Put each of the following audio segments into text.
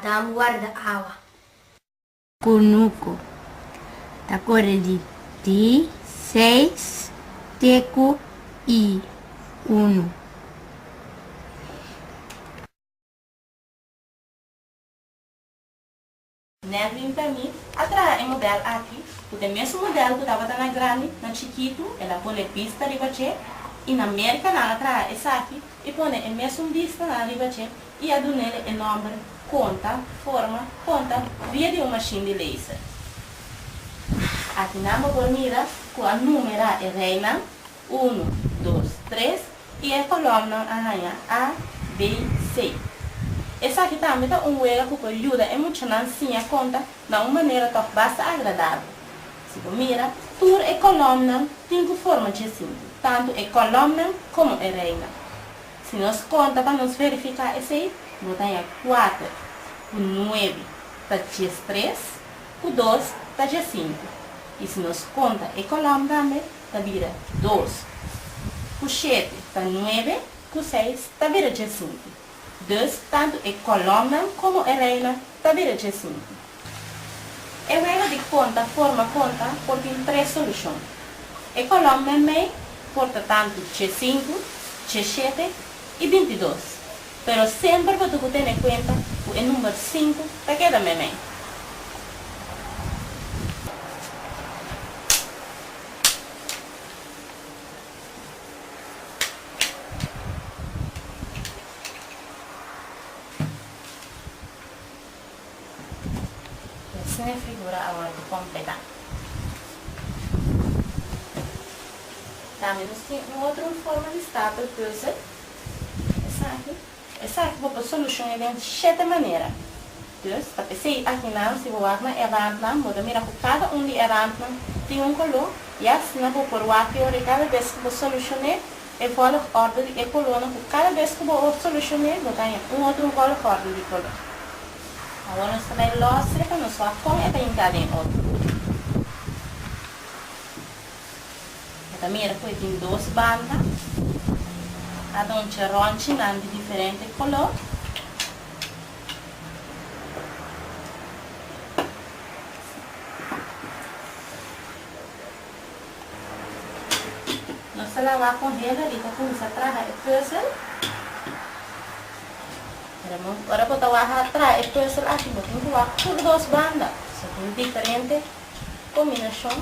Dam warda awa. Kunuku ta kore di di seis te ku i unu. Nevin Permit a traha e modèl aki ku ta e mesun modèl ku tabata na grandi, na chikitu el a pone bista riba dje i na Merka nan a traha esaki i pone e mesun bistanan riba dje i a dun'el e nòmber Konta, Forma, Konta via di un mashin di laser. Akinan bo por mira ku a numerá e reinan, unu, dos, tres, i e kolòmnan a haña A, B, C. Esaki tambe ta un wega ku por yuda e muchanan siña konta na un manera tòg basta agradabel. Si bo mira, tur e kolòmnan tin ku forma dje sinti, tantu e kolòmnan komo e reinan. Si nos konta pa nos verifiká esei, bo ta haña kuater ku nuebe ta diestres, ku dos ta diesinku. I si nos konta e kolòm tambe, ta bira dos, ku shete ta nuebe, ku seis ta bira diesinku. Dus tantu e kolòmnan komo e reinan ta bira diesinku. E wega di konta forma konta por tin tres solushon. E kolòm meimei por ta tantu diesinku, diesshete i bintidos, pero semper bo ta ku tene kuenta ku e number sinku ta keda meimei. Asina e figura a wòrdu kompletá. Tambe nos tin un otro forma di stapel pùzel. Esaki, esaki bo por solushon'é den shete manera. Dus, ta p'esei akinan si bo wak na e rantnan, bo ta mira ku kada un di e rantnan tin un koló i asina bo por wak e ora i kada bes ku bo solushon'é e volgorde di e kolónan ku kada bes ku bo solushon'é bo ta haña un otro volgorde di koló. Awor nos ta bai lòs'e pa nos wak kon e ta hinká den otro. Bo ta mira ku e tin dos banda. Kada un cheronchinan di diferente koló. Nos ta lawa con Hillary ta cuminsa traha e puzzel. Pero ora bo ta waha traha e puzzel aki bo tin cu wak tur dos banda. So tin diferente combinacion.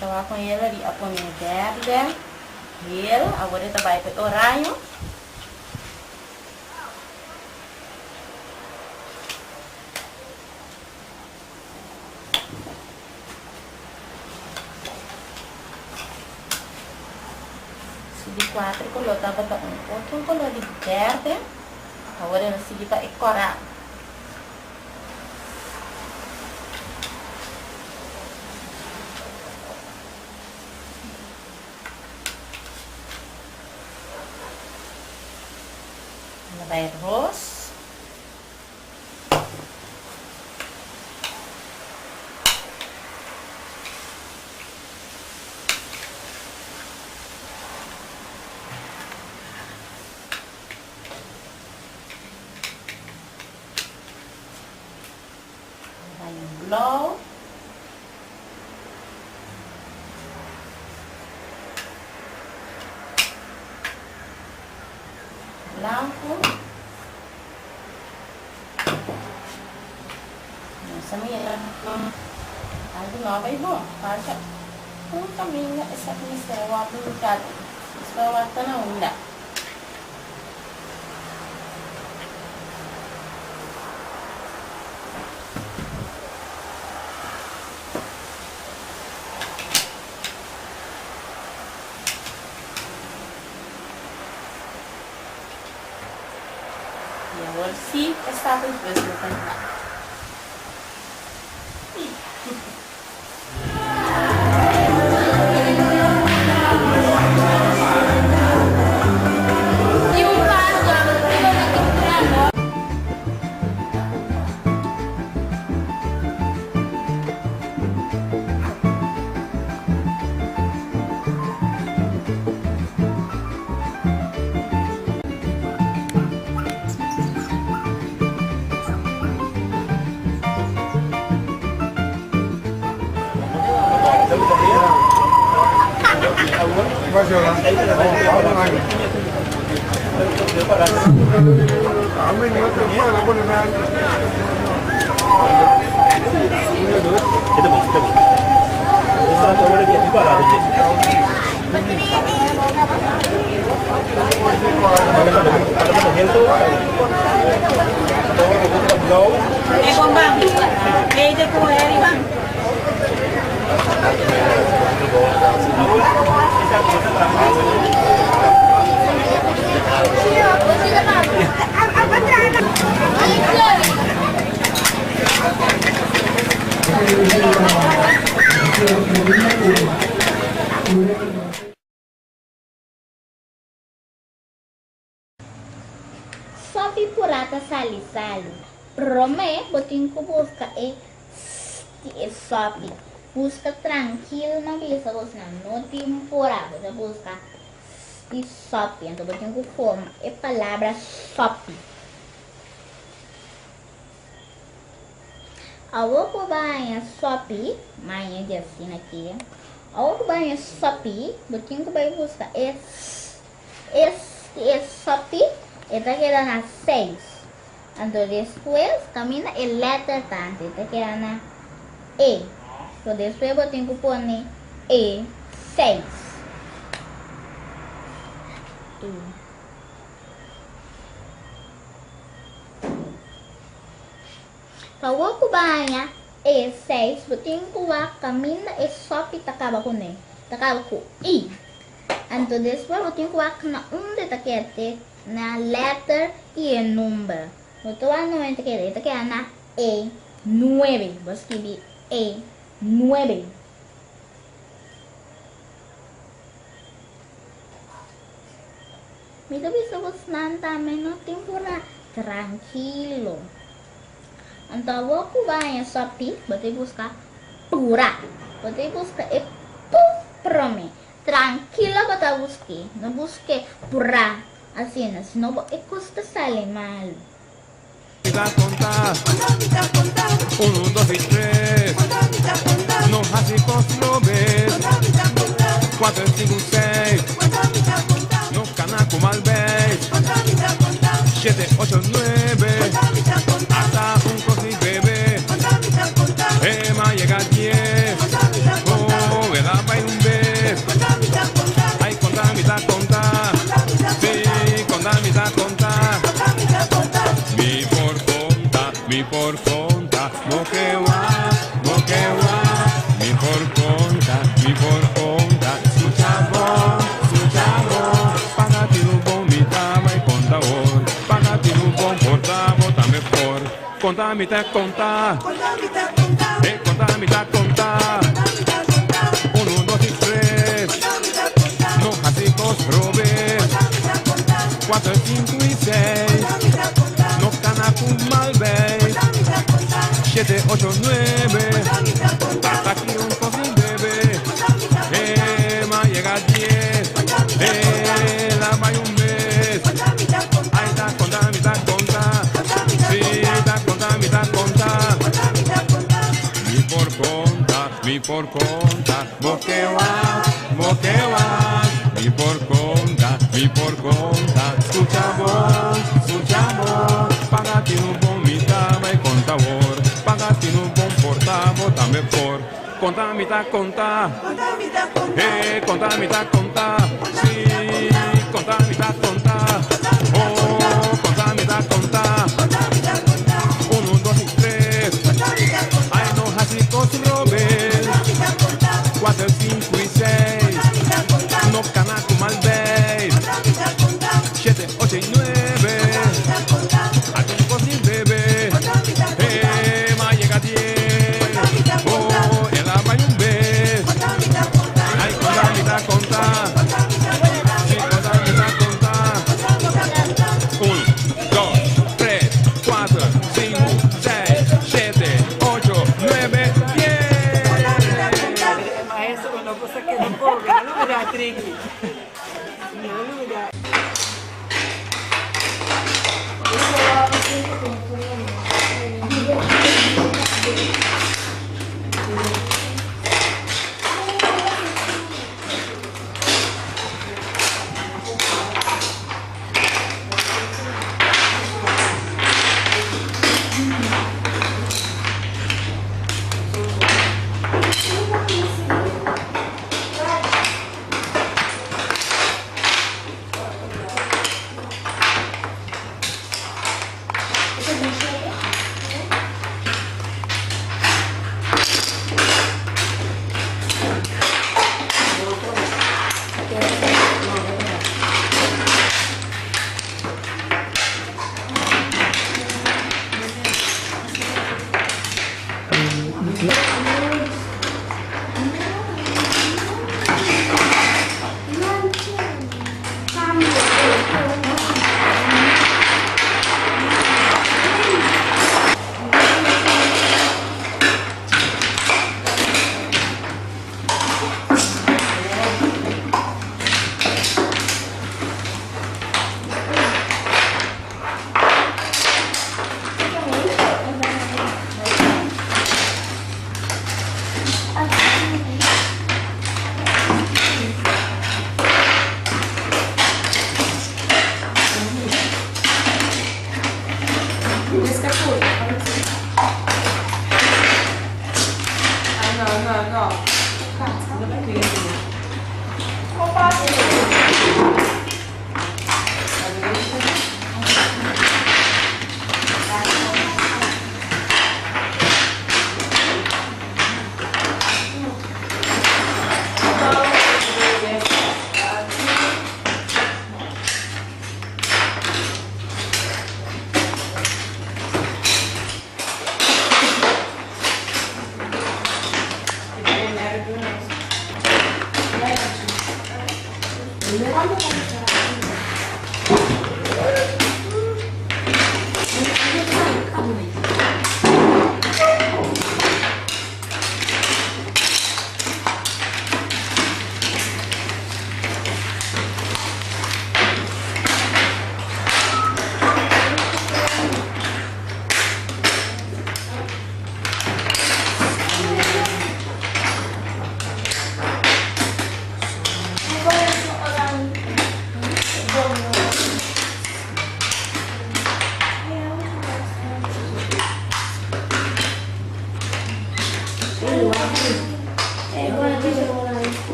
Ta wak con Hillary a pone berde, geel, awor e ta bay pa e oraño. Su di kuater koló tabata un otro koló di berde. Awor e na sigui pa e kòrá. Na bai ros. Na bai blou. Blanco. Nos a mira algo no bay bon. Falta un caminda esaki mester a wordo hincá den. Nos por wak ta na unda. Y awor sí e stapel puzzel ta kla. Sopi purá ta sali salu. Promé bo tin ku buska e s di e sopi. Buska trankil no bisa bosnan no tin purá. Bo ta buska s di sopi. Anto bo tin ku forma e palabra sopi. Awor ku bo haña sopi, maña di asina aki, awor ku bo haña sopi bo tin ku bai buska e s. Es di e sopi e ta keda na seis. Anto despues kaminda e lèter ta anto e ta keda na e. So despues bo tin ku pone e seis. E. Pa wou ku baña e seis bo tin ku wak kaminda e sopi ta kaba kuné, ta kaba ku i. Anto despues bo tin ku wak na unda e ta keda te na lèter i e number. Bo ta wak na unda e ta keda, e ta keda na e nuebe. Bo skibi e nuebe. Mi ta bisa bosnan tambe no tin pura trankilo. Anto awor ku bo haña sopi, bo ta buska pura. Bo ta buska e pu prome. Trankilo bo ta busk'é, no busk'é purá asina, sino bo e kos ta sali malu. Mi por konta, mi por konta, bo ke wak, bo ke wak. Mi por konta, mi por konta, skucha bon, skucha bon. Paga tinu bon, mi ta bai konta awor. Paga tinu bon, por ta bo tambe por. Konta mi ta konta, eh konta mi ta konta. Uno, dos i tres, no hasi kos robes. Kuater, sinku i seis, no kana ku mal beis. Shete, ocho, nuebe, hasta ki un kos di bebe. Eh, m'a yega dies, eh, la bai un bes. Ai ta konta, mi ta konta, si ta konta, mi ta konta. Mi por konta, mi por konta, bo ke wak, bo ke wak. Mi por konta, mi por konta, skucha bon, skucha bon. Paga tinu bon, mi ta bai konta awor. Paga tinu bon, por ta bo tambe por. Konta mi ta konta, eh, konta mi ta konta, si, konta mi ta konta, oh, konta mi ta konta. Uno, dos i tres, ai no hasi kos robes. Kuater, sinku i seis, no kana ku mal beis. Shete, ocho i nuebe, algun kos di bebe. Eh, m'a yega dies, oh, el a bai un bes. Ai konta mi ta konta, si konta.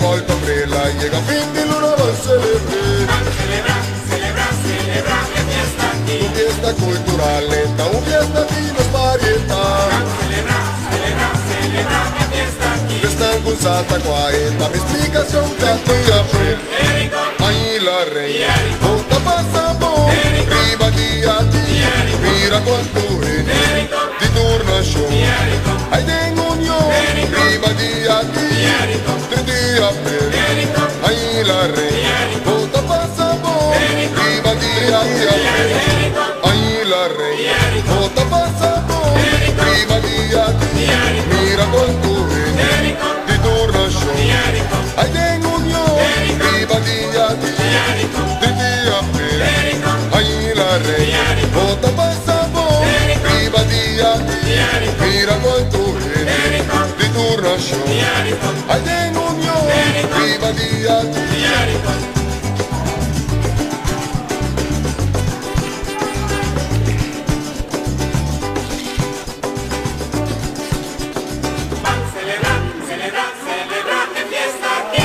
volta umbrella, llega fin di luna van celebré. Celebra, celebra, celebra e fiesta aki. Un fiesta cultural, esta un fiesta di nos parienta. Celebra, celebra, celebra e fiesta aki. Están con Santa Cuaeta, mi explicación tanto y april. Ahí la reina, bota pasa bo, riba di a ti, mira cuánto es, di tu nación. Ahí tengo unión, riba di a ti, tres de april. Ahí la reina, bota pasa bo, riba di a ti, april. Ahí la reina, bota pasa bo, riba di a ti, mira cuánto es, di tu nación. Ahí tengo unión, riba di a ti, tres de april. Ahí la reina, bota pasa bo, riba di a ti, mira cuánto es, di tu nación. Ahí tengo unión, riba di a ti. Ban celebra, celebra, celebra e fiesta aki.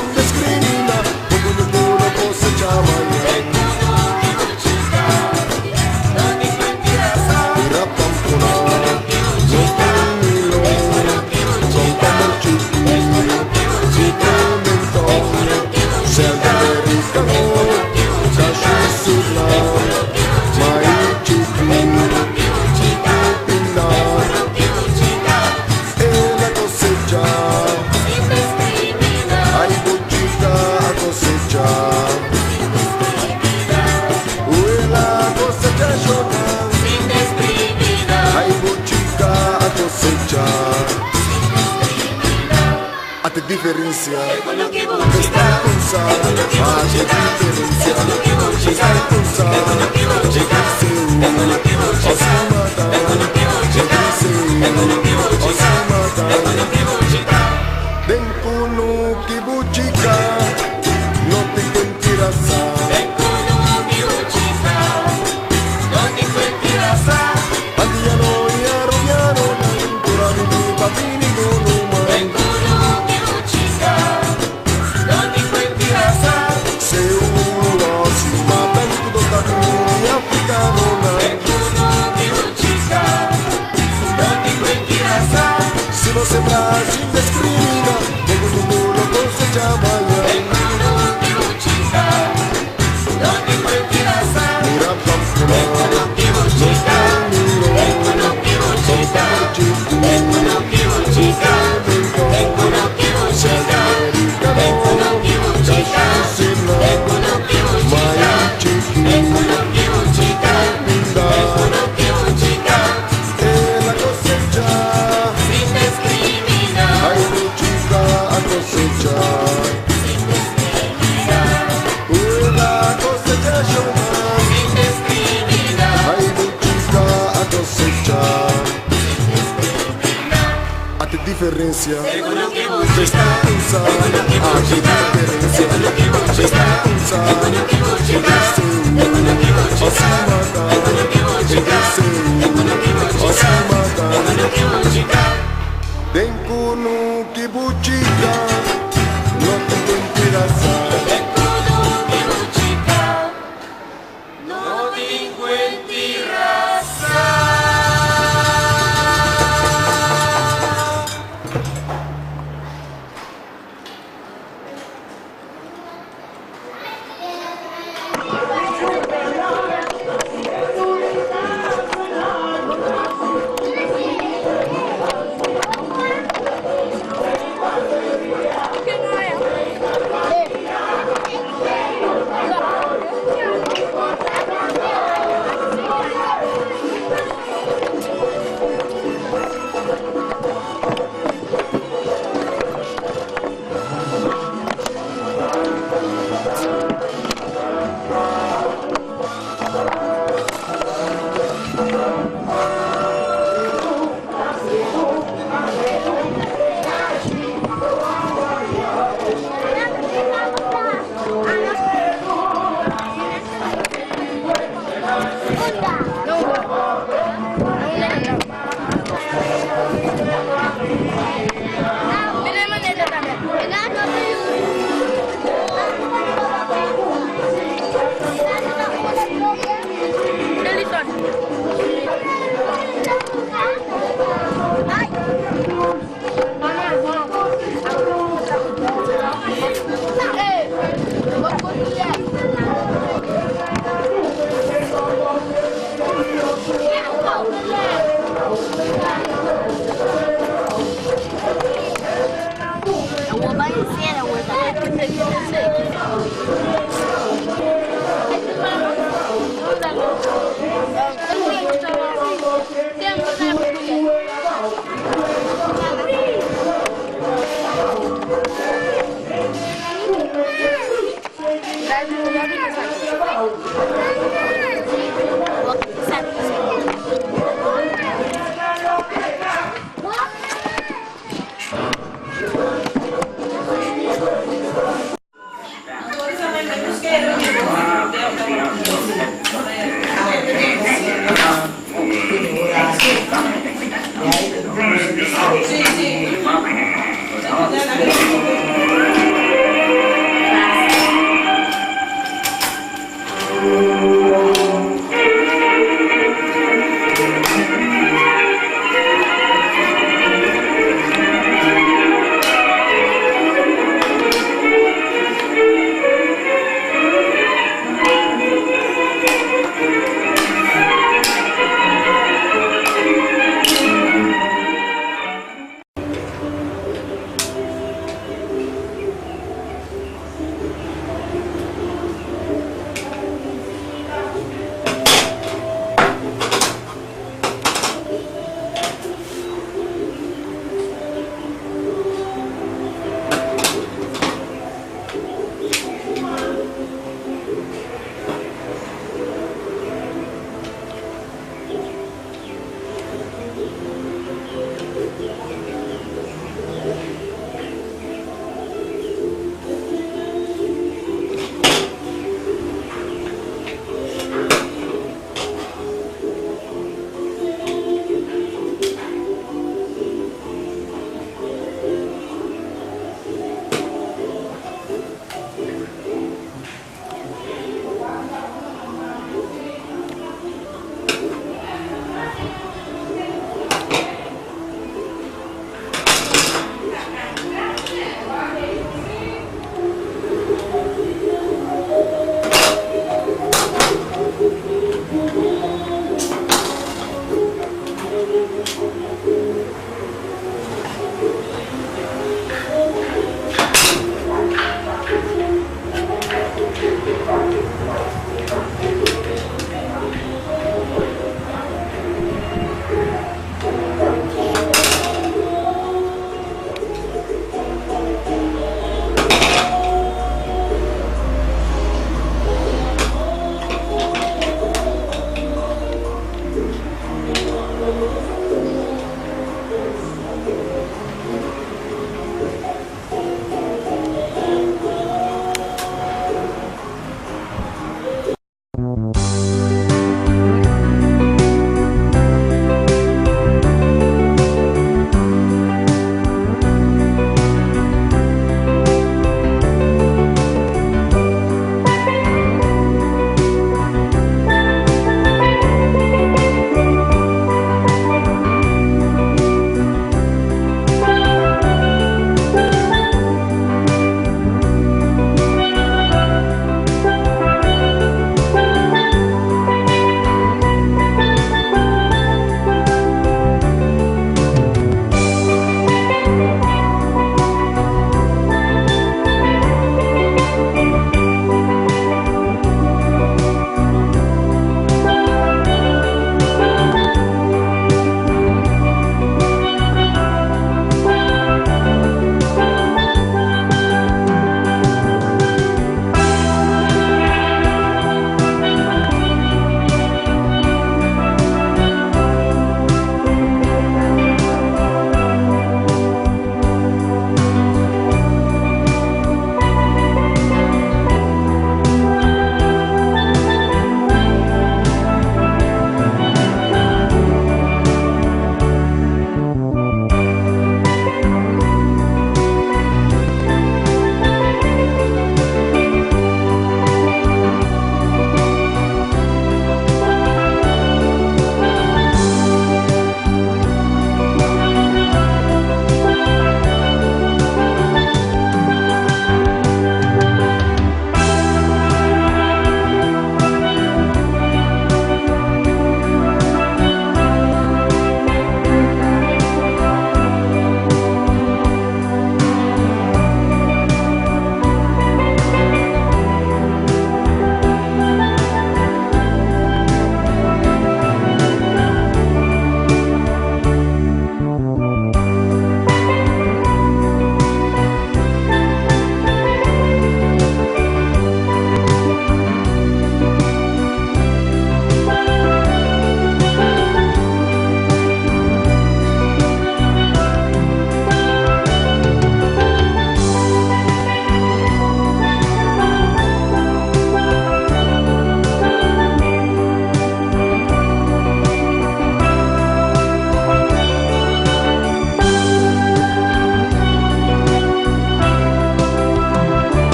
sin discrimina, bo kunuku lo cosecha mañan. Mira pampuna, no tin milo, con tambor chiki, pimentón, selva americano, cashew sula, maíz chiki, pina, e la cosecha, ay bochica a cosecha, Ue la cosecha shona, ay bochica a cosecha. Ate diferencia, esta cosa, ate diferencia, esta cosa, Den kunu kibuchika, no te encuentras. Andiano y arrullano, pura mi papini gunuma. Seguro si matan tu dotaku africano na. Si lo sembras sin discrimina, tengo tu lo cosecha mañana. Mira pampuna, no Diferencia, esta usa, hace diferencia, esta usa, Den kunu kibuchika, no te encuentras.